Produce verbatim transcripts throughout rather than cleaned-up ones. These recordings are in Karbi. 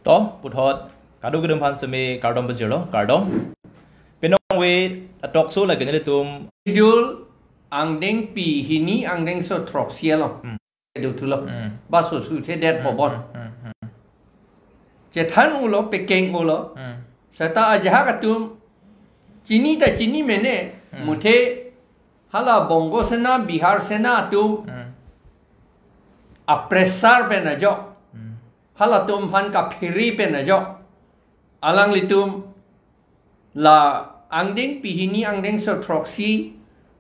To, puthot kadokave atum aphan seme kardom pajirlo, kardom. Penang we a talk show lake nelitum schedule angdengpi hini angdengso throksi along. Hmm. Dothulo. Hmm. Ba so su the det Hmm, pobon. hmm, hmm, hmm. Chethan ulo, pekeng ulo. Hmm. Seta ajahak atum chini ta chini mene Hmm. muthe hala Bongo Sena, Bihar Sena atum Hmm. a pressure pen ajok. Hmm. Halatum aphan kaphere pen ajok. Alanglitum la angdengpi hini angdengso throksi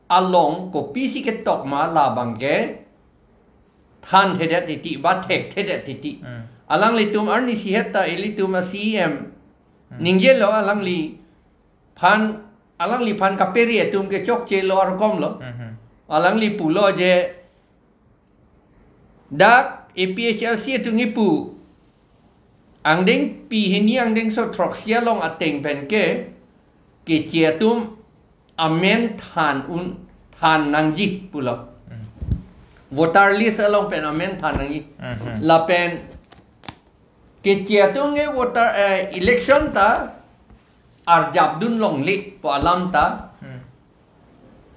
along kopisi ketok ma labangke thanthedet titi ba thekthedet titi. Hmm. Alanglitum arnisi het ta ilitum a C E M Hmm. ningjelo alangliphan, alangliphan kaphere atum ke chokchelo arkom lo. Hmm, hmm. Alangli pulo je dak A P H L C atum kipu angdengpi hini angdengso throksi along ateng pen ke keche atum amen than un, than nangji pulo. Hmm. Voter list along pen amen than nangji. Hmm, hmm. Lapen keche atum ke voter, eh, election ta arjap dun longle pu alam ta Hmm.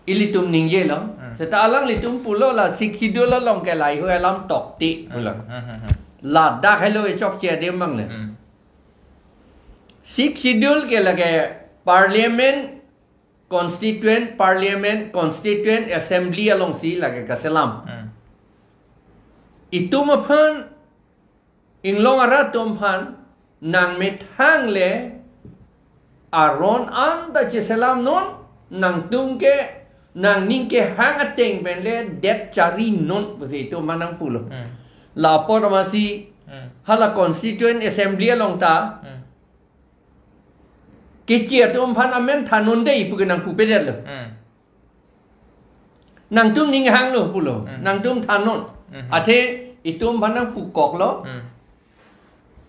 ilitum ningjelo. Hmm. Seta alanglitum pulo la Sixth Schedule along ke lahei alam tokte pulo. Hmm, hmm, hmm, hmm. Ladak helo e chokche adim mangle. Hmm. Sixth Schedule ke lake Parliament, Constituent Parliament, Constituent Assembly alongsi lake kaselam. Hmm. Itum aphan, inglong arat atum aphan nangmethang le aron anta cheselam non, nangtum ke nangning kehang ateng pen le det chari non pusi itum aphan nangpulo. Hmm. Lapu amatsi Hmm. hala Constituent Assembly along ta Hmm. keche atum aphan amen than non dei pu ke nangpupedetlo. Hmm. Nangtum ning hanglo pulo. Hmm. Nangtum than non. Hmm. Athe itum aphan nangpukoklo. Hmm.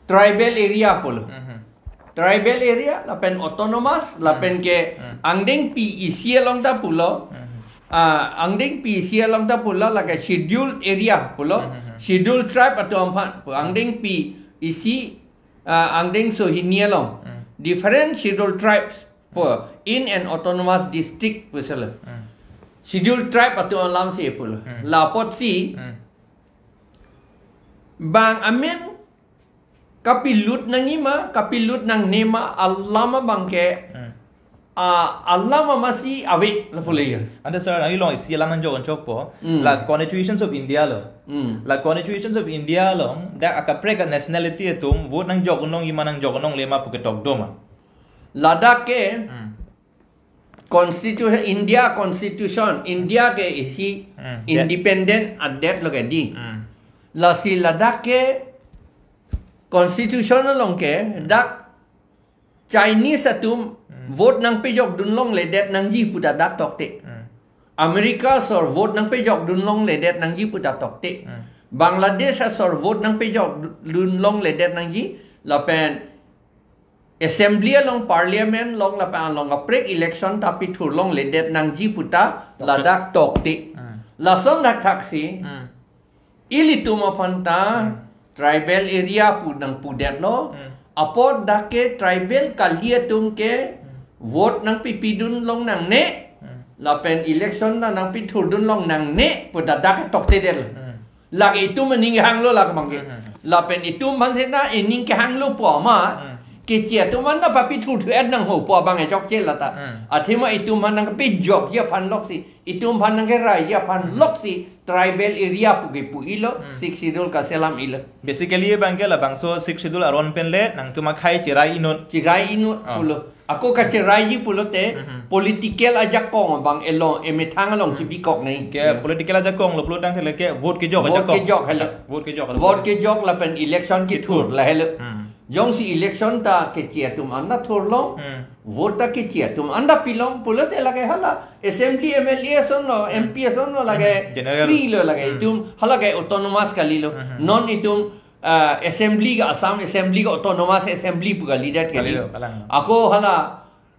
Tribal area pulo. Hmm. Tribal area lapen autonomous lapen ke Hmm. angdengpi isi along ta pulo. Hmm. Ah, angdengpi isi along ta pulo lake scheduled area pulo. Hmm. Scheduled tribe atum aphan pu angdengpi isi, ah, angdengso hini along. Hmm. Different scheduled tribes pu in an autonomous district puselo. Hmm. Scheduled tribe atum alamsi pulo. Hmm. Lapotsi Hmm. bang amen kapilut nangji ma, kapilut nangne ma alam abangke Hmm. a, alam amatsi ave lapu le ya. Ante sir, nangli along isi alam nangjok-an chokpo. Hmm. La Constitutions of India lo. Hmm. La Constitutions of India along dak akaprek a nationality atum vote nangjok-un longji ma nangjok-un longle ma pu ketok do ma. Ladak ke Hmm. Constitution, India Constitution, India ke isi Hmm, ya. independent adet lo ke dei. Hmm. Lasi ladak ke Constitution along ke dak Chinese atum Hmm. vote nangpejok dun longledet nangji pu ta dak tokte. Hmm. America asor vote nangpejok dun longledet nangji pu ta tokte. Hmm. Bangladesh asor vote nangpejok dun longledet nangji lapen assembly along, parliament along lapen along kaprek election ta pithur longledet nangji pu ta Tokte. ladak tokte. Hmm. Lason thakthaksi Hmm. ilitum aphan ta Hmm. tribal area pu nangpudetlo. Hmm. Apot dak ke tribal kali atum ke Hmm. vote nangpipidun long nangne. Hmm. Lapen election ta nangpithurdun long nangne pu ta dak ke toktedetlo. Hmm. Lake itum aning hanglo lake abangke. Hmm. Lapen itum aphan seta ining kehanglo pu ama. Hmm. Keche atum anta papithurthu-et nangho pu abang e chokche lata. Hmm. Athema itum aphan nangkepejokji aphan loksi, itum aphan nangkeraiji aphan Hmm. loksi, tribal area pu kepu-ilo, Hmm. Sixth Schedule kaselam-ilo. Basically abangke labangso Sixth Schedule aron pen le nangtum akhei cherai inut. Cherai inut Oh. pulo. Ako kacheraiji pulote, Mhm. political ajakong abang elo emethang along Hmm. chibikok nai. Ke Ya. political ajakong lo pulo tangte le ke vote kejok Vote ajakong. kejok helo. Vote kejok helo. Vote kejok lapen election kethur Kethur. la helo. Hmm. Jongsi election ta keche atum anta thurlong, Hmm. vote ta keche atum anta pilong pulote lake hala assembly M L A asonlo, M P asonlo lake Hmm. General. free lo lake Hmm. itum hala ke autonomous kalilo. Hmm. Non itum ah, assembly ke Assam assembly ke autonomous assembly pu kalidet ke Kalilo, dei. kalang. Ako hala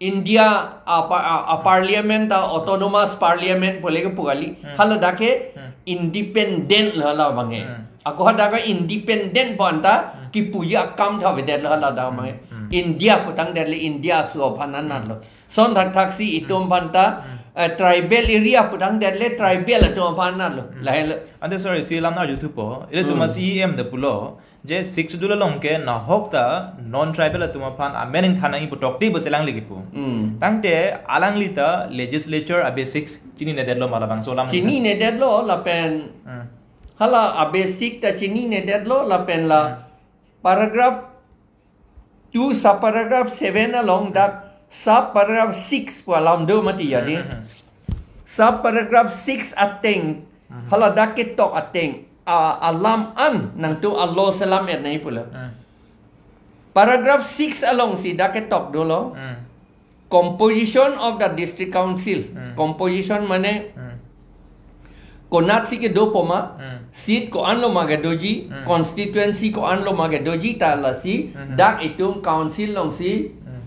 India apa, ah, ah, parliament ta autonomous parliament pu le kepu kali. Hmm. Hala dak ke Hmm. independent lo hala abangke. Hmm. Ako hadak ke independent pu anta Hmm. kipuji akam tha avedet lo hala damai. Hmm. India putangdet le India aso aphan anat lo. Lason thakthak si itum aphan ta, eh, tribal area putangdet le tribal atum aphan anat lo. Hmm. Lahelo. Ante sir, isi alam arjuthupo. Ilitum Hmm. C E M ta pulo. Je Sixth Schedule along ke nahok ta non-tribal atum aphan amen ingthan nangji pu tokte pusi alangli kipu. Hmm. Tangte alangli ta legislature a-basics chininedetlo ma labangso alam. Chininedetlo lapen Hmm. hala a-basic ta chininedetlo lapen la Hmm. paragraph two subparagraph seven along dak subparagraph six pu alam do mati ya di. Hmm, hmm, hmm. Subparagraph six ateng Hmm. hala dak ketok ateng a, alam an nangtum a-law selam-et nangji pulo. Hmm. Paragraph six along si dak ketok dolo. Hmm. Composition of the District Council. Hmm. Composition mane Hmm. konatsi kedopo ma, Hmm. seat ko-an lo ma kedoji, Hmm. constituency ko-an lo ma kedoji ta lasi, Hmm. dak itum council along si Hmm.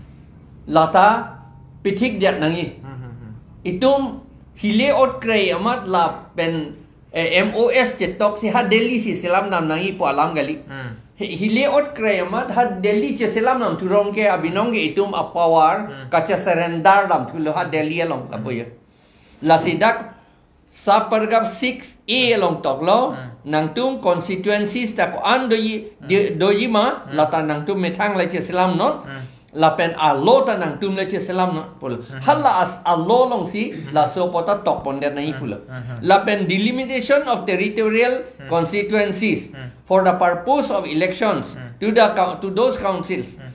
lata pithikdet nangji. Hmm, hmm, hmm. Itum hile ot krei amat lapen, eh, M O S chetok si ha Delhi si selam dam nangji pu alam kali. Hmm. Hi-, hile ot krei amat ha Delhi cheselam dam thurong ke abinong ke itum a-power Hmm. kachesurrender dam thulo ha Delhi along kapu ya. Lasi dak subparagraph six A along toklo, Hmm. nangtum constituencies ta ko-an doji, Hmm. di-, doji ma, Hmm. lata nangtum methang le cheselamnon, Hmm. lapen a-law ta nangtum le cheselamnon pulo. Hmm. Hala as a-law along si, Hmm. laso apot ta tokpondet nangji Hmm. pulo. Hmm. Lapen delimitation of territorial Hmm. constituencies Hmm. for the purpose of elections Hmm. to the cou-, to those councils. Hmm.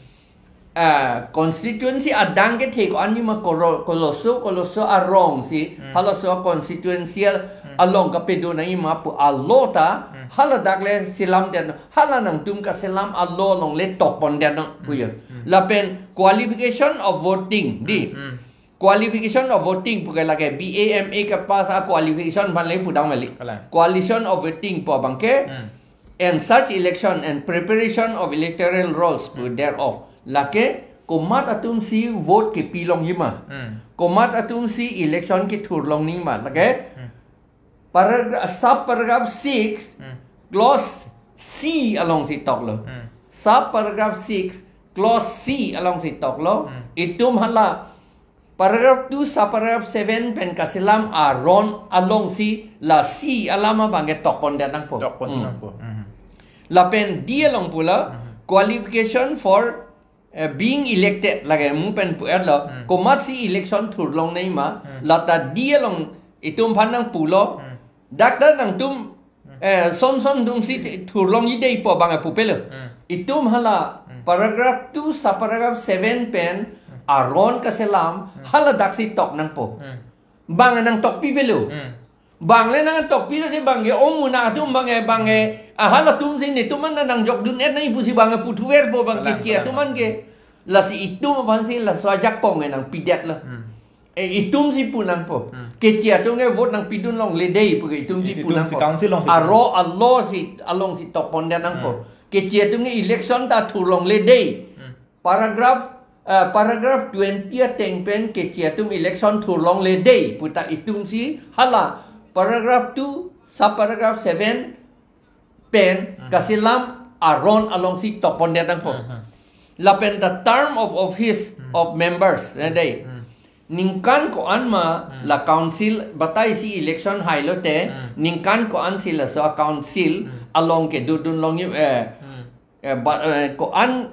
Ah, constituency adang kethe ko-an ji ma koro-, koloso, koloso arong si, Hmm. halaso constituency Hmm. along kapedo nangji ma pu a-law ta, Hmm. hala dak le selamdet, hala nangtum kaselam a-law along le tokpondet nang pu ya. Hmm. Lapen qualification of voting di. Hmm. Qualification of voting pu ke lake B A M A kepass a-qualification aphan le pudam mali. Kalang. Qualification of voting pu abang ke, Hmm. and such election and preparation of electoral rolls pu Hmm. thereof. Lake komat atum si vote kepi longji ma. Hmm. Komat atum si election kethur longji ma. Lake Hmm. paragraph, subparagraph six, Hmm. clause C along si toklo. Hmm. Subparagraph six, clause C along si toklo. Hmm. Itum hala paragraph two, subparagraph seven pen kaselam aron along si la C alam abang ke tokpondet nangpo. Tokpon Hmm. nangpo. Mhm. Lapen D along pulo, Mhm. qualification for, eh, being elected. Lake mu pen pu-et lo, Hmm. komat si election thur longnei ma, Hmm. lata D along itum aphan nangpulo, Hmm. dak ta nangtum Hmm. eh, son son atum si thur longji dei pu abang ke pupelo. Hmm. Itum hala Hmm. paragraph two, subparagraph seven pen Hmm. aron kaselam Hmm. hala dak si tok nangpo. Hmm. Bang nangtokpi pelo. Hmm. Bang le nangtokpi lo si bang ke omu na atum bang ke bang ke, ah, halatum si netum an nangjokdun-et nangji pusi bang ke puthuver po bang ke Kalang, keche kalang. atum an ke. Lasi itum aphan si laso ajakong ke nangpidet lo. Hmm. Eh, itum si pu nangpo. Hmm. Keche atum ke vote nangpidun longle dei pu ke itum si Itum pu si nangpo. council along si pu. Aro a-law si along si tokpondet nangpo. Hmm. Keche atum ke election ta thur longle dei. Hmm. Paragraph, eh, paragraph twenty ateng pen keche atum election thur longle dei pu ta itum si hala paragraph two, subparagraph seven pen Hmm. kaselam aron along si tokpondet nangpo. Hmm, hmm. Lapen the term of office Hmm. of members, eh, dei. Hmm. Ningkan ko-an ma Hmm. la council batai si election hai lote, Hmm. ningkan ko-an si laso council Hmm. along kedodun longji, eh, Hmm. eh, ba, eh, ko-an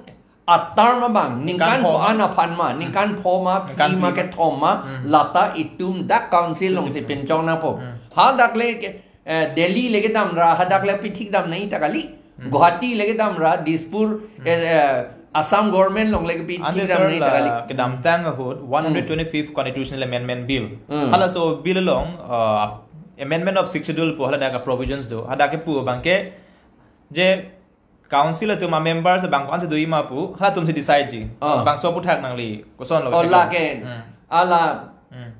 a-term abang, Ningkan ningkan pho ko-an ma. aphan ma, Hmm. ningkan pho ma, Ningkan phi ma phi ma. kethom ma, Hmm. lata itum dak council along si Sip, sip. pinchong nangpo. Hmm. Hadak le ke, eh, Delhi le kedam ra, hadak le pithik dam nangji ta kali. Hmm. Guwahati le kedam ra, Dispur, Hmm. eh, eh, Assam government along le Ante pithik dam sir nangji ta la kali. kedamtang ahut one hundred twenty-fifth Constitutional Amendment Bill. Hmm. Halaso bill along, uh, Amendment of Sixth Schedule pu hala dak provisions do. Hadak kepu abang ke je council atum a-members bang ko-an si doji ma pu, halatum si decide ji. Ah. Bangso aphuthak nangli koson lo Oh, ketheklong. lake. Hmm. Hala Hmm.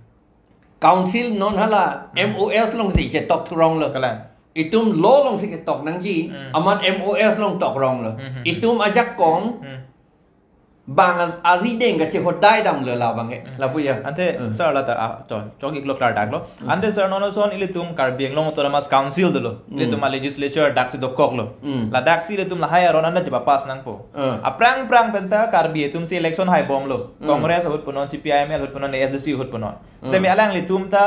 council non hala Hmm. M O S along si chetok thurong lo. Kalang. Itum law along si ketok nangji, Hmm. amat M O S along tok rong lo. Hmm, hmm, hmm. Itum ajakong, Hmm. bang arideng kachehodai damlo labang ke. Lapu ya. Ante, hmm, sir, la ta, ah, to, chok iklo klardak lo. Hmm. Ante, sir, non ason ilitum Karbi Anglong Autonomous Council dolo. Hmm. Ilitum a-legislature daksi dokoklo. Hmm. Ladaksi ilitum lahai aron anta chepapass nangpo. Hmm. Aphrang phrang penta Karbi atum si election haibomlo. Hmm. Congress ahut punon, C P I M L ahut punon, A S D C ahut punon. Hmm. Sitame alanglitum ta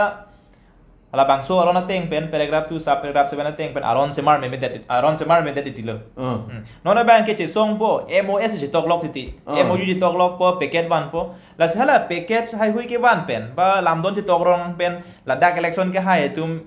labangso aron ateng pen paragraph two sub paragraph seven ateng pen aron semar memedet, aron semar memedet titilo. Hmm. Hmm. Non abang ke chesongpo, M O S chetoklok titi. Hmm. M O U chetoklokpo, package vanpo. Lasi hala package haihui kevan pen, ba lamdon chetokrong pen, ladak election kehai atum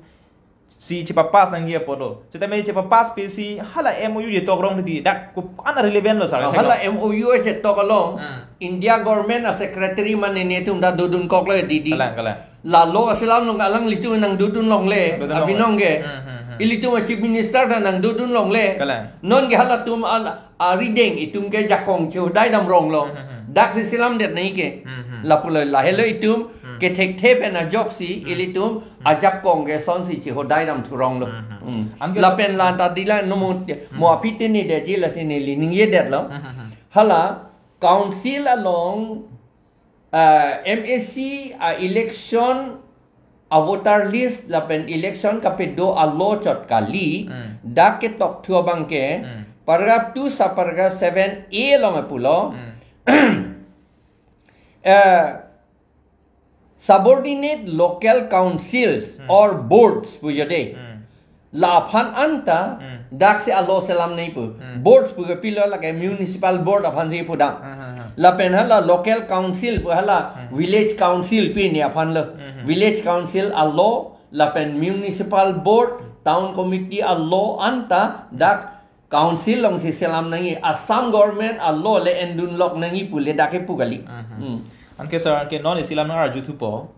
si chepapass nangji apotlo. Sitame chepapass pe si hala M O U chetokrong titi, dak ko-an relevant lo, sir. Oh, hala M O U chetok along, hmm, India government a-secretary mane netum ta dodunkoklo didi. Kalang, kalang. Lalo aselam along alanglitum nangdodun longle, dodun longle. Abinong ke. Hmm, hmm, hmm. Ilitum a-chief minister ta nangdodun longle. Kalang. Non ke halatum al-, arideng itum ke jakong chehodai damronglo. Hmm, hmm, hmm. Daksi selamdet nangji ke. Hmm, hmm. Lapulo lahelo itum, hmm, kethekthe pen ajoksi, hmm, ilitum, hmm, ajakong ke sonsi chehodai damthuronglo. Hmm, hmm. Hmm. Anke lapen la ta dila nomo, hmm, mo aphi tenedetji lasi neli ningjedetlo. Hmm, hmm, hmm. Hala council along, ah, M A C a-election a-voter list lapen election kapedo a-law chot kali, hmm, dak ketokthu abang ke, hmm, paragraph two sub paragraph seven A along pulo. Hmm. Eh, subordinate local councils, hmm, or boards pu jode. Hmm. Laphan anta, hmm, daksi a-law selam nangji pu. Hmm. Boards pu ke pilo lake municipal board aphan si pudam. Hmm, hmm, hmm. Lapen hala local council pu hala, hmm, village council pini aphanlo. Hmm, hmm. Village council a-law, lapen municipal board, town committee a-law anta, dak council alongsi selam nangji, Assam government a-law le endunlok nangji pu le dak kepu kali. Mhm. Hmm. Anke sir, anke non isi alam nang arjuthupo.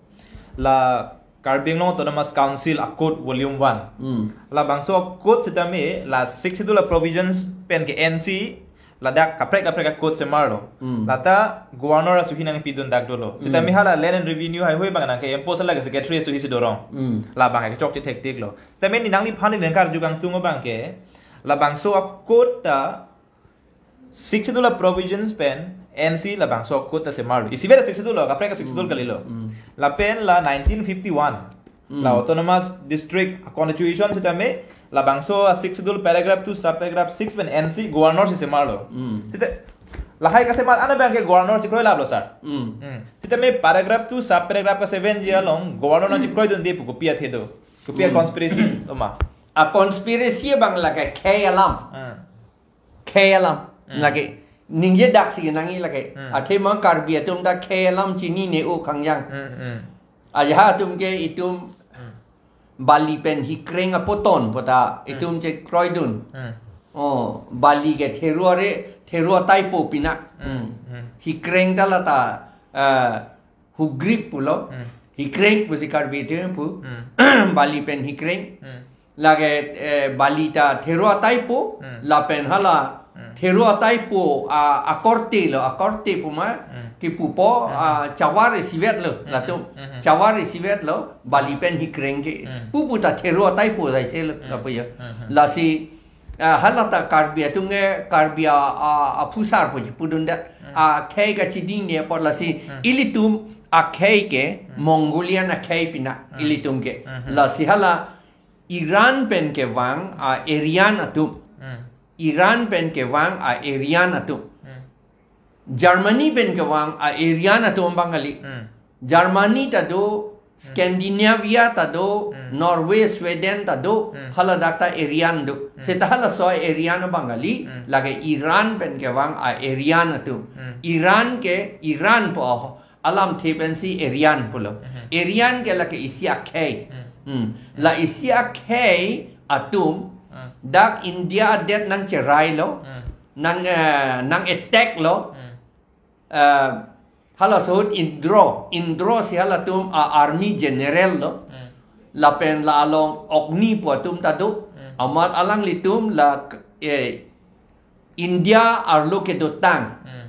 La Karbi Anglong Autonomous Council a-code volume one. Hmm. Labangso a-code sitame la Sixth Schedule a-provisions pen ke-ensi ladak kaprek kaprek a-code semarlo. Hmm. Lata governor asuhi nangpidundak dolo. Sitame, hmm, hala land and revenue haihui abang nangke-impose lake secretary asuhi si dorong. Hmm. Labang ke chokche thektiklo. Sitame ne nangliphan ne nangkarju kangtung abang ke, labangso a-code ta Sixth Schedule a-provisions pen ensi labangso a-code ta semarlo. Isivet a-Sixth Schedule lo, kaprek a-Sixth Schedule, hmm, kalilo. Hmm. Lapen la nineteen fifty-one, hmm, la Autonomous District a-constitution sitame labangso a-Sixth Schedule paragraph two sub paragraph six pen ensi governor si semarlo. Hmm. Sita lahai kasemar an abang ke governor chekroilaplo, sir. Hmm. Hmm. Sitame paragraph two sub paragraph ka seven ji along governor nangchekroidunde pu kopi athe do? Kopi a, hmm, conspiracy do ma? A-conspiracy abang lake khei alam. Hmm. Khei alam. Hmm. Lake ningjedaksi nangji lake. Hmm. Athema Karbi atum ta khei alam chinine o khangjang. Hmm, hmm. Ajahak atum ke itum, hmm, bali pen hikreng apoton puta, hmm, itum chekroidun. Hmm. Oh, bali ke theru are, theru ataipo pina. Hmm, hmm. Hikreng ta lata, eh, hugrip pulo. Hmm. Hikreng pusi Karbi atum pu. Hmm. Bali pen hikreng. Hmm. Lake, eh, bali ta theru ataipo, hmm, lapen hala, hmm, theru ataipo a, akorte lo, akorte puma, hmm, kipupo, hmm, a, chawar isivet lo, hmm, latum. Hmm. Chawar isivet lo, bali pen hikreng ke. Hmm. Pupu ta theru ataipo saise lo, hmm, lapu ya. Hmm. Lasi, ah, hala ta Karbi atum ke, Karbi a, a, aphusar pu chepudundet. Hmm. Akhei kachiding ne apot lasi, hmm, ilitum akhei ke, hmm, Mongolian akhei pina, hmm, ilitum ke. Hmm. Lasi hala Iran pen kevang a-Aryan atum. Hmm. Iran pen kevang a-Aryan atum. Hmm. Germany pen kevang a-Aryan atum abang kali. Hmm. Germany ta do, hmm, Scandinavia ta do, hmm, Norway, Sweden ta do, hmm, haladak ta Aryan do. Hmm. Seta halaso Aryan abang kali, hmm, lake Iran pen kevang a-Aryan atum. Hmm. Iran ke, Iran pu alamthe pensi Aryan pulo. Mhm. Aryan ke lake isi akhei. Hmm. Hmm. La isi akhei atum, hmm, dak India adet nangcherailo, hmm, nang, eh, nang-attack lo. Hmm. Eh, halaso ahut Indro, Indro si halatum a-army general lo. Hmm. Lapen la along Ogni pu atum ta do. Hmm. Amat alanglitum la, eh, India arlo kedotang. Hmm.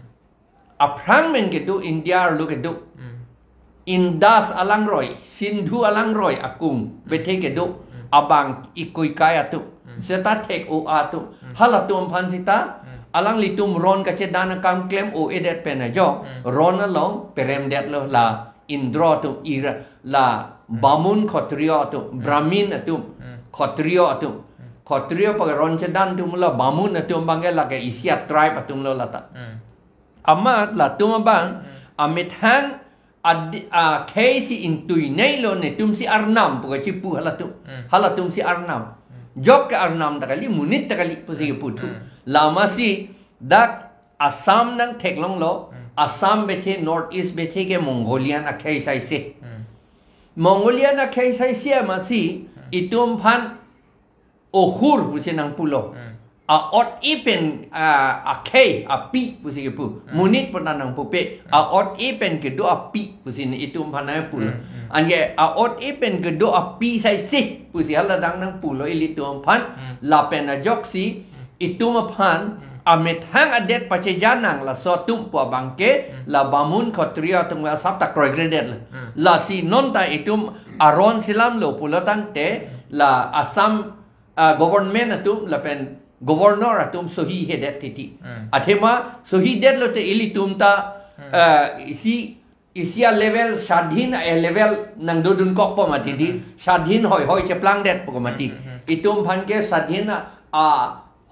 Aphrang pen kedo, India arlo kedo. Hmm. Indus alangroi, Sindhu alangroi akung, hmm, bethe kedo, hmm, abang ikoikai atum. Hmm. Seta thek-o atum. Hmm. Halatum aphan seta, hmm, Alanglitum ron kachedan akam klem o-edet pen ajok, hmm, ron along peremdetlo la Indro atum, ira la, hmm, Bamun Khotrio atum, hmm, Brahmin atum, hmm, Khotrio atum. Hmm. Khotrio pake ron chedan atum lo, Bamun atum abangke lake isi a-tribe atum lo lata. Hmm. Amat latum abang, hmm, amethang ad-, akhei si ingtuinei lo, netum si arnam pu kachipu halatum. Hmm. Halatum si arnam. Hmm. Jok ke arnam ta kali, monit ta kali pusi kiputhu. Hmm. Lama si dak Assam nangtheklonglo, hmm, Assam bethe, North East bethe ke Mongolian akhei saise. Hmm. Mongolian akhei saise amatsi, hmm, itum aphan ohur pusi nangpulo. Hmm. A-ot-e pen, a, akhei, api pusi kipu. Hmm. Monit pu ta nangpupe. Hmm. A-ot-e pen kedo api pusi ne itum aphan nangpulo. Hmm, hmm. Anke a-ot-e pen kedo api saise pusi hala dang nangpulo ilitum aphan. Hmm. Lapen ajoksi, hmm, itum aphan, hmm, amethang adet pachejanang laso atum pu abangke, hmm, la Bamun Khotrio atum asap ta kroikredet lo. Hmm. Lasi non ta itum aron selamlo pulo tangte, hmm, la Assam, ah, government atum lapen governor atum sohi hedet titi. Hmm. Athema sohi detlo te ilitum ta, hmm, ah, isi, isi a-level, sadhin a-level nangdodunkokpo mati di, hmm, sadhin hoihoi cheplangdetpo mati. Hmm, hmm, hmm. Itum aphan ke sadhin a, a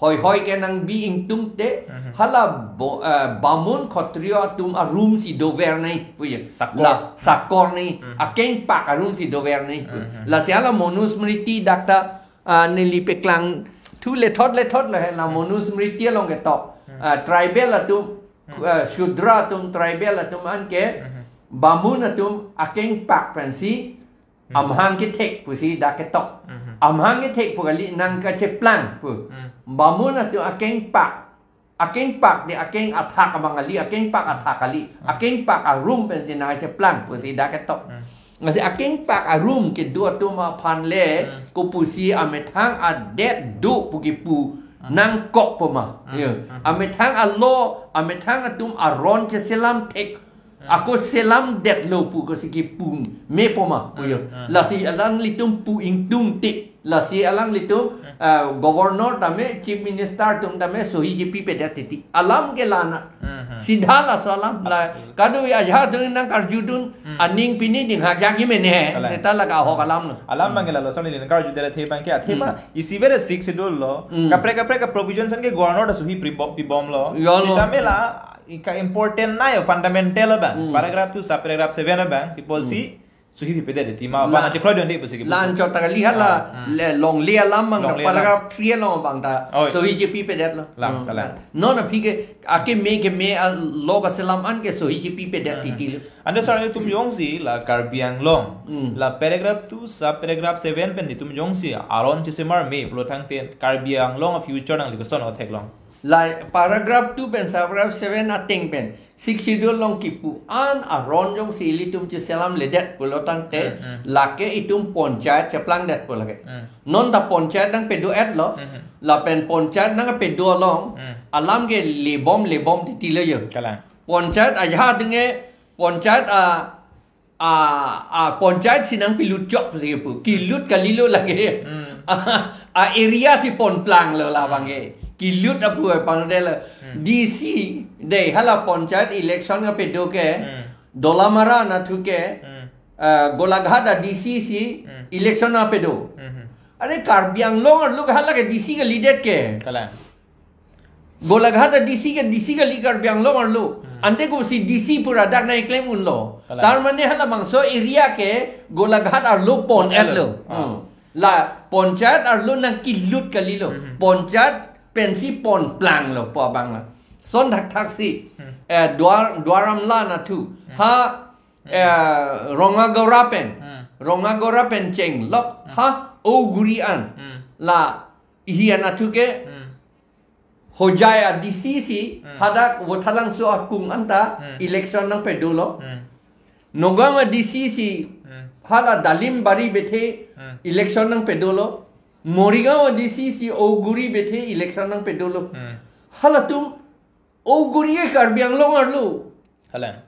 hoihoi ke nangbi ingtungte, hmm, hala bo-, ah, Bamun Khotrio atum a-room si dover nai puye. Sakor. La sakor nai, hmm, akengpak a-room si dover nai pu. Hmm, hmm. Lasi hala Manusmriti dak ta, ah, neli peklangthu lethot lethot lo he, la, hmm, Manusmriti along ketok. Hmm. Ah, tribal atum, hmm, ah, Shudra atum, tribal atum anke, hmm, Bamun atum akengpak pensi, hmm, amahang kethek pusi dak ketok. Hmm. Amahang kethek pu kali, nangkacheplang pu. Hmm. Bamun atum akengpak, akengpak di akeng athak abang kali, akengpak athak kali, hmm, akengpak a-room pensi nangcheplang pusi dak ketok. Hmm. Lasi akengpak a-room kedo atum aphan le, hmm, kopusi amethang adet do pu kipu, hmm, nangkokpo ma. Hmm. Ya. Hmm. Amethang alo, amethang atum aron cheselam thek. Hmm. Ako selamdetlo pu kosi kipu mepo ma pu yo. Hmm, hmm. Lasi alanglitum pu ingtungte. Lasi alanglitum, hmm, ah, governor tame, chief minister atum tame sohi chepipedet titi. Alam ke lana. Hmm, hmm. Sidha laso alam. La, kadokave ajahak atum nangkarjudun, hmm, aning pini dinghak jagi mene. Kalang. Seta la ahok alam lo. Alam, hmm, abangke lalo, sami nangkarjudetji abangke athema, hmm, isivet a-Sixth Schedule lo. Hmm. Kaprek kaprek a-provisions anke governor ta sohi pribom, pibomlo. Yo lo. Sitame la, ika important nai, fundamental abang. Hmm. Paragraph two, subparagraph seven abang, pipo, hmm, si sohi pipedet titi ma, la, bang aja kroidunde pusi kipu. La anchot ta kali hala, ah, hmm, le longle alam abang ta, longle alam. Paragraph three along abang ta, oi, sohi chepipedetlo. Lang, hmm, kalang. Non aphi ke, akeme keme a-law kaselam anke sohi chepipedet, hmm, titi lo. Ante sir, netum jongsi la Karbi Anglong, hmm, la paragraph two, subparagraph seven pen netum jongsi aron chesemar me pulo tangte Karbi Anglong a-future nangli koson theklong? La paragraph two pen subparagraph seven ateng pen Sixth Schedule along kipu an aron jongsi ilitum cheselamledet pulo tangte, hmm, hmm, lake itum panchayat cheplangdetpo lake. Hmm. Non ta panchayat nangpedo-etlo, hmm, hmm, lapen panchayat nangpedo along, hmm, alam ke lebom lebom titi lo yo. Kalang. Panchayat ajahak atum ke, panchayat a, a, a panchayat si nangpilut chok pusi kipu. Kilut kalilo lake. Hmm. A, a area si ponplanglo labang ke. Kilut apu abang detlo. Hmm. D C, dei hala panchayat election kapedo ke, hmm, Dolamara anatthu ke, hmm, ah, Golaghat a-D C si, hmm, election nangpedo. Hmm, hmm. Are Karbi Anglong arlo hala ke D C kalidet ke. Kalang. Golaghat a-D C ke D C kali Karbi Anglong arlo. Hmm. Ante kosi D C pura dak nangklem unlo. Kalang. Tar mane halabangso area ke Golaghat arlo pon-etlo. Pon-etlo. Ah. Hmm. La panchayat arlo nangkilut kalilo. Hmm. Panchayat pensi ponplanglo pu abang la. Lason thakthak si, hmm, eh, Duar, Duar Amla anatthu. Hmm. Ha, hmm, eh, Rongagora pen. Hmm. Rongagora pen chenglok. Hmm. Ha, Auguri an. Hmm. La hi anatthu ke, hmm, Hojai a-D C si, hmm, hadak Vothatlangso akung anta, hmm, election nangpedolo. Hmm. Nagaon a-D C si, hmm, hala Dalimbari bethe, hmm, election nangpedolo. Morigaon a-D C si Auguri bethe election nangpedolo. Hmm. Halatum Auguri ke Karbi Anglong arlo. Kalang.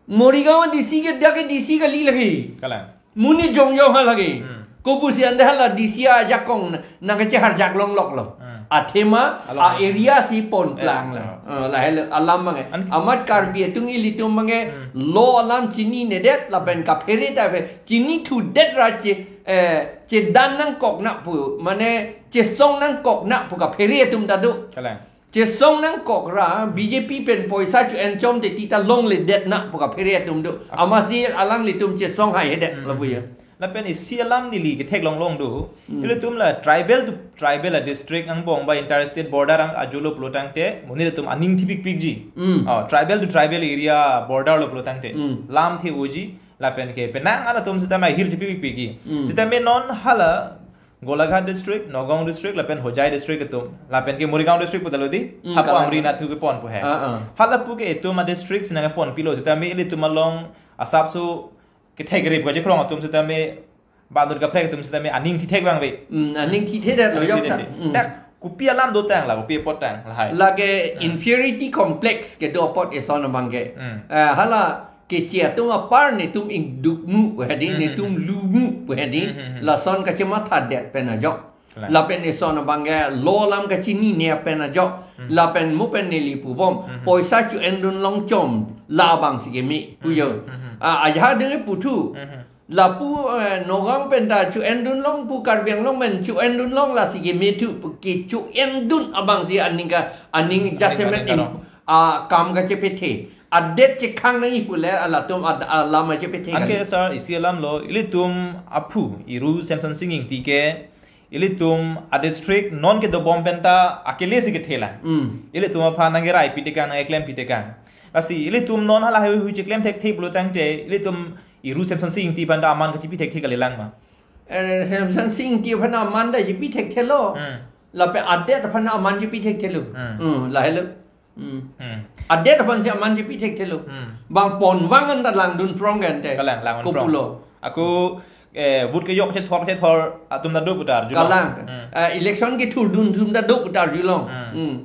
Morigaon a-D C ke dak ke D C kali lake. Kalang. Monit jongjong ha lake. Hmm. Kopusi ante hala D C ajakong na, nangkacheharjak longloklo. Hmm. Athema, alam a area si pon plang la. Ah. Ah, lahelo alam abang ke. An- Amat Karbi atum ilitum abang ke, hmm, law alam chininedet lapen kaphere ta phe, chinithudet ra che, eh, chedan nangkok na pu, mane chesong nangkok na pu kaphere atum ta do. Kalang. Chesong nangkok ra, B J P pen poisa cho-enchom te ti ta longledet na pu kaphere atum do. Ah. Amatsi alanglitum chesong haihedet, hmm, lapu ya. Lapen isi alam neli ketheklong long do. Hmm. Ilitum la tribal to tribal a district angbong ba inter-state border ang ajolo pulo tangte, monit atum aning thipikpikji. Hmm. Oh, tribal to tribal area border lo pulo tangte. Hmm. Lamthe-oji, lapen ke penang an atum sitame ahir chepikpikji. Hmm. Sitame non hala Golaghat district, Nagaon district, lapen Hojai district atum, lapen ke Morigaon district pu ta lo di, hmm, hapu kalang. Amri Nath thu kepon pu he. Ah, ah. Hala pu ke itum a district si nangponpilo, sitame ilitum along asapso kethek rip kachekrong atum sitame, bandur kaprek atum sitame aning thithek abang ave. Hmm, aning thithedet lo yok ta. Aning thithedet. Hmm. Dak kopi alam dotang la, kopi apot tang lahai. Lake, hmm, inferiority complex kedo apot eson abang ke. Hmm. Eh, hala Keche atum apar netum ingdukmu pu hedi, hmm, netum lumu pu hedi, hmm, hmm, hmm, lason kachemathadet pen ajok. Kalang. Lapen eson abang ke law alam kachinine pen ajok. Hmm. Lapen mo pen neli pubom. Hmm, hmm. Poisa cho-endun long chom labang si keme pu yo. Hmm, hmm, hmm. Ah, ajahak denge puthu. Hmm, hmm. Lapu, eh, Nagaon pen ta cho-endun long pu, Karbi Anglong pen cho-endun long lasi keme thu pu, kecho-endun abang si aning ka, aning, aning jasemet aning im-, karong. Ah, kam kachepethe. Adet chekhang nangji pule alatum ad-, alam kachepethe. Anke kali. Sir, isi alam lo, ilitum aphu, Iru Semsonsing Ingti ke, ilitum a district non kedobom pen ta akele si kethe lang. Hmm. Ilitum aphan nangkerai pitekang, nangkeklem pitekang. Lasi ilitum non hala hui hui cheklem thekthe pulo tangte, ilitum Iru Semsonsing Ingti aphan ta aman kachepi thekthe kalilang ma? Eh, Semsonsing Ingti aphan aman ta chepi thekthelo. Hmm. Lapen adet aphan aman chepi thekthelo. Hmm. Hmm, lahelo. Hmm. Hmm. Adet aphan si aman chepi thekthelo. Hmm. Bang ponvang an ta langdun prong kan te. Kalang, langdun prong. Kopulo. Ako, eh, vote kejok chethor chethor atum ta do pu ta arjulong. Kalang. Hmm. Eh, election kethurdun atum ta do pu ta arjulong. Hmm. Hmm.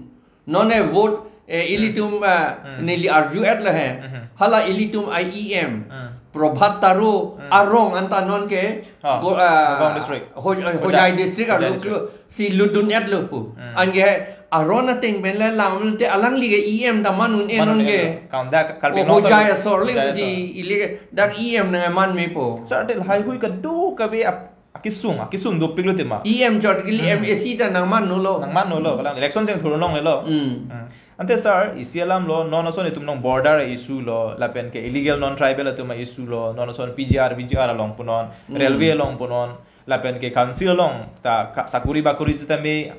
Non e vote, eh, ilitum, eh, hmm, neli arju-et lo he. Hmm. Hala ilitum E M. Hmm. Prabhat Taro, hmm, arong an ta non ke, ah, go-, ah, Nagaon district. Ho-, eh, Hojai, Hojai district, Hojai arlo district. Klo, si lutdun-et lo pu. Hmm. Anke aron ateng pen le lam te alangli ke E M ta man un-e non ke. Man un-e lo. Kam da Karbi Anglong Hojai asor le Hojai si asor. Ili ke dak E M nangmanmepo. Sir, tel hai hui kado kave ap-, akesung, akesung dopiklo tema. E M chot kili, hmm, M A C ta nangmanlo. Nangmanlo, kalang election chengthur longlelo. Hmm. Hmm. Ante sir, isi alam lo, non ason itum nong border issue lo, lapen ke illegal non-tribal atum issue lo, non ason P G R, V G R along punon, hmm, railway along punon, lapen ke council along, ta ka-, sakuri bakuri sitame,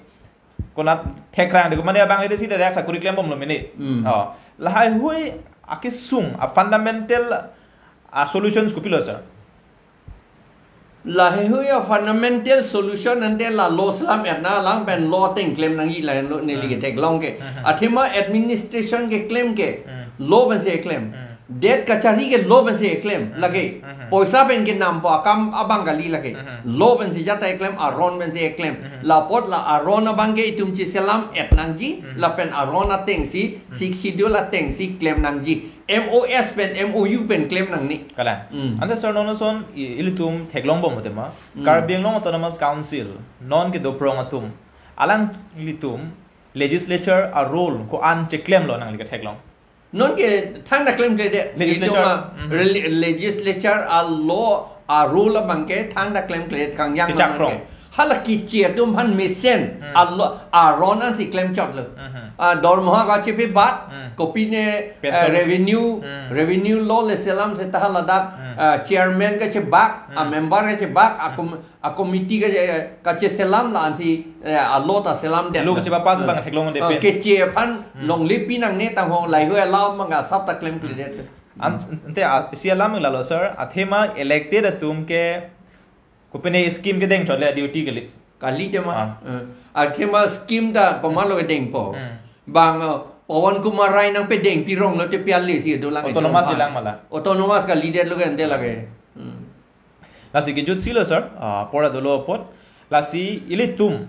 konat thekrang de, mane abang ede sita dak sakuri klembomlo mene. Hmm. Oh, lahai hui akesung, a fundamental, a solutions kopilo sir? Lahai hui a fundamental solution ante la law selam-et nanglang pen law ateng klem nangji lahenlo neli, hmm, ketheklong ke. Hmm. Athema administration keklem ke, hmm, law pensi eklem. Hmm. Det kachari ke law pensi eklem. Hmm. Lake. Hmm. Poisa pen kenampo akam abang kali lake. Hmm. Law pensi jata eklem, aron pensi eklem. Hmm. Lapot la aron abang ke itum cheselam-et nangji, hmm, lapen aron ateng si, hmm, Sixth Schedule ateng si klem nangji. M O S pen, M O U pen klem nangne. Kalang. Hmm. Ante sir non ason i-, ilitum theklongbom tema. Hmm. Karbi Anglong Autonomous Council, non kedo prong atum, alanglitum legislature a role ko-an cheklemlo nangli ketheklong? Non ke thangta klemkledet. Legislature. Itum a, hmm, rel-, legislature a law a role abang ke thangta klemkledet kangjang. Kechak abang prong. Ke. Hala keche atum aphan mesen, hmm, a law, aron ansi klemchotlo. Hmm. A dormoha kachepebat, hmm, kopine, pension, eh, revenue, hmm, revenue law le selam seta haladak, hmm, eh, chairman kachebak, a, hmm, member kachebak, a, hmm, kom-, a committee kache-, kacheselam la ansi, eh, a law ta selamdet. Law kachepapass, hmm, abang theklong de, eh, pen. Keche aphan, hmm, longle pi nangne tangho lahai hui alam abang asap ta klemkledet. An-, ante a, isi alam lalo sir, athema elected atum ke kopine scheme kedeng chot le duty kali. Kali tema. Ah. Eh, athema scheme ta komatlo kedengpo. Hmm. Bang, eh, Pawan Kumar Rai nangpedengpi rong lote piali si dolang. Autonomous, ah, dilang mala. Autonomous kalidetlo ke ante lake. Hmm. Lasi kejut silo sir, ah, pora dolo apot. Lasi ilitum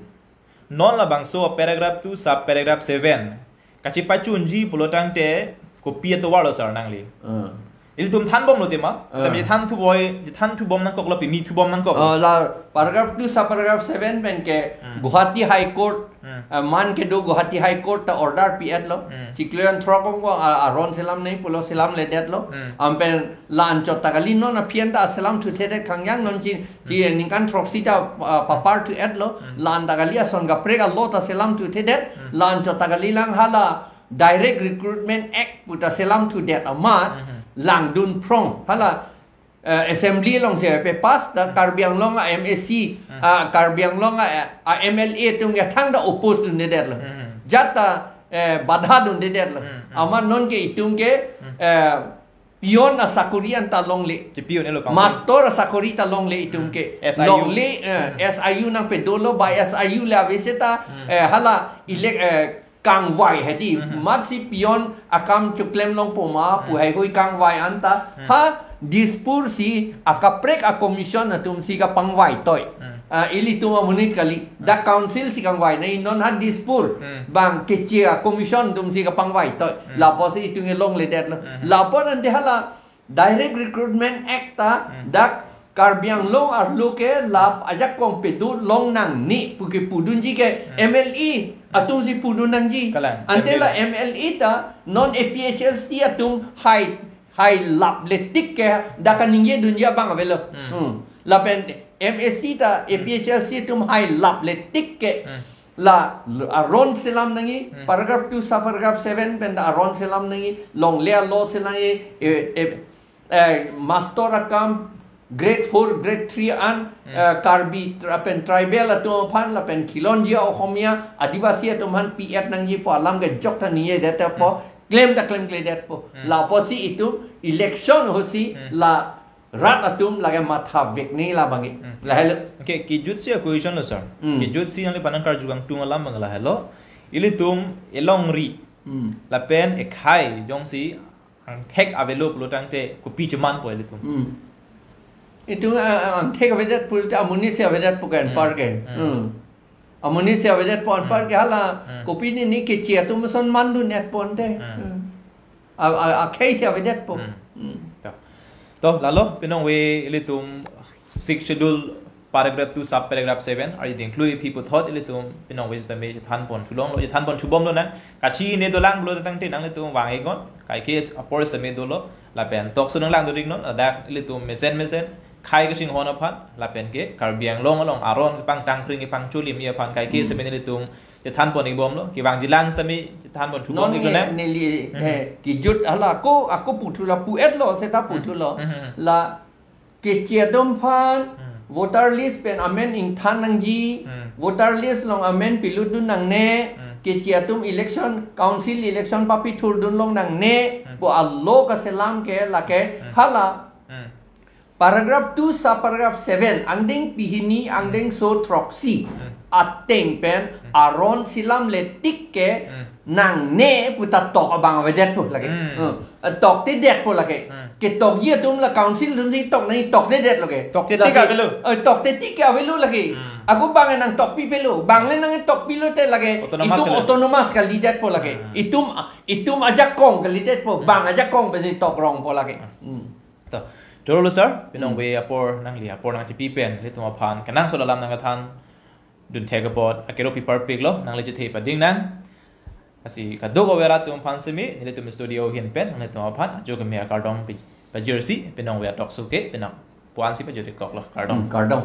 non labangso paragraph two sub paragraph seven kachepachunji pulo tangte kopi atovarlo sir nangli? Hmm. Ilitum thanbomlo tema. Ah. Tame than thuboi, than thubom nangkoklo, pimi thubom nangkok. Ah, la paragraph two sub paragraph seven pen ke Hmm. Guwahati High Court, Hmm. ah, man kedo Guwahati High Court ta order pi-etlo. Hmm. Chiklo an throk ong ko, ah, aron selam nangji pulo selamledetlo. Hmm. Anpen la anchot ta kali, non aphi an ta selam thuthedet kangjang, non chi, chi Hmm. ningkan throksi ta, ah, papar thu-etlo. Hmm. La-an ta kali ason kaprek alo ta selam thuthedet. Hmm. La anchot ta kali lang hala Direct Recruitment Act pu ta selam thudet amat, Mhm. langdun phrong. Hala, eh, assembly alongsi pe-pass ta Hmm. Karbi Anglong a M A C, Hmm. ah, Karbi Anglong a, a M L A atum ke thangta oppose dundedetlo. Mhm. Jat ta, eh, badha dundedetlo. Hmm, hmm. Amat non ke itum ke, Hmm. eh, peon asakori anta longle. Che peon elo council. Master asakori ta longle itum Hmm. ke. S I U. Longle, eh, Hmm. S I U nangpedolo, ba S I U le ave seta, Hmm. eh, hala elect, eh, kangvai hedi. Hmm. Matsi peon akam chiklemlongpo ma, pu Hmm. haihui kangvai anta. Hmm. Ha Dispur si akaprek a commission atum si kapangvai toi. Hmm. Ah, ilitum amonit kali. Dak council si kangvai nangji, non ha Dispur Hmm. bang keche a commission atum si kapangvai toi. Hmm. Lapusi itum ke longledetlo. Hmm. Lapu ante hala Direct Recruitment Act ta Hmm. dak Karbi Anglong arlo ke lap ajakong pedun longnangne pu kepudunji ke Hmm. M L A atum si pudun nangji. Kalang, Ante la M L A. M L A ta non A P H L C atum hai, hai laple tik ke dak kaningje dunji abang avelo. Hmm. Hmm. Lapen M A C ta Hmm. A P H L C atum hai laple tik ke Hmm. la aron selam nangji, Hmm. paragraph two sub paragraph seven pen ta aron selam nangji, longle alo selam nangji, eh, eh, eh, master akam, grade four, grade three an, Hmm. eh, Karbi tra-, pen tribal atum aphan, lapen khilonjia Oxomiya, Adivasi atum aphan pi-et nangji pu alam ke jok ta ningjedet po, Hmm. klem ta klemkledetpo. Hmm. Lapusi itum election ahutsi Hmm. la rat atum lake matha vekne labang ke. Hmm. Lahelo. Okay, kejutsi a question lo, sir. Hmm. Kejutsi nangliphan nangkarju kangtung alam abang lahelo. Ilitum elongri. Hmm. Lapen ekhai jongsi angthek avelo pulo tangte kopi chemanpo ilitum. Hmm. Itum, ah, ah, angthek avedet pulote amonit si avedetpo ke Hmm. anpar ke. Hmm. Hmm. Amonit si avedetpo anpar Hmm. ke hala Hmm. kopine ne keche atum ason mandun-etpo ante. Hmm. Hmm. A, a, akhei si avedetpo. Hmm. Hmm. To. To, lalo, pinongve ilitum Sixth Schedule paragraph two sub paragraph seven, ari dingklui aphi puthot ilitum pinongve sitame chethanpon thulonglo, chethanpon thubomlo nang. Kachini dolang pulo tangte nanglitum vang-iknon, kaike apor sitame dolo, lapen tokso nanglang dorik non, ladak ilitum mesen mesen, khei kachinghon aphan, lapen ke Karbi Anglong along aron kepangtangkring kepangcholim aphan, kaike Hmm. sitame ilitum chethanpon-ikbomlo, kevangjilang sitame chethanpon thubom Non iklo ne, nang. Neli, Hmm. eh, kejut hala ako, ako puthulo, pu-etlo seta Hmm. puthulo. Hmm. La keche atum aphan Hmm. voter list pen amen ingthan nangji, Hmm. voter list along amen pilutdun nangne, Hmm. keche atum election, council election papithurdun longnangne, Hmm. pu alo kaselam ke lake Hmm. hala Hmm. paragraph two sub paragraph seven, angdeng pehini, angdeng so throksi, Hmm. ateng pen, Hmm. aron selamle tik ke, Hmm. nangne pu ta tok abang avedetpo lake. Hmm. Hmm. Toktedetpo lake. Hmm. Ketokji atum la council atum si tok nangji, toktedetlo ke. Tokte tik Lasi, avelo. eh, tokte tik ke avelo lake. Hmm. Ako bang nangtokpipelo. Bang le nangtokpilote lake. Autonomous Itum kali. Autonomous kalidetpo lake. Hmm. Itum, itum ajakong kalidetpo. Hmm. Bang ajakong pensi tokrongpo lake. Hmm. Hmm. To, chorolo sir, pinongve Hmm. apor nangli, apor nangchipi pen, ilitum aphan kenangsot alam nangkethan dunthek apot, akero pi parpiklo, nangli chethe pading nang. Lasi kadokave rat atum aphan sitame, nelitum studio ahin pen, nanglitum aphan ajo keme akardom pi-, pajirsi, pinongve atokso ke, pinang puansi pajirkoklo, kardom. Hmm, kardom.